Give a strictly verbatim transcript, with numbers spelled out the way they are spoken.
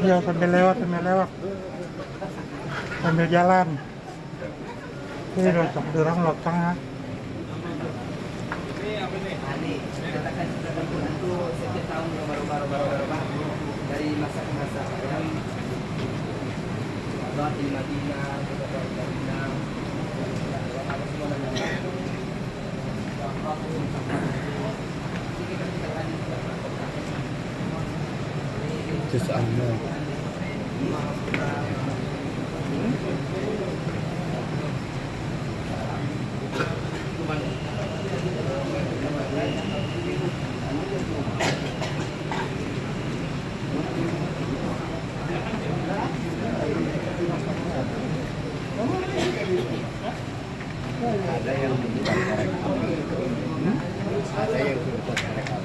Ya, sambil lewat, sambil lewat. Sambil jalan. Ini cocok dorong lokang, ya. Ada yang berbuat mereka. Ada yang berbuat mereka.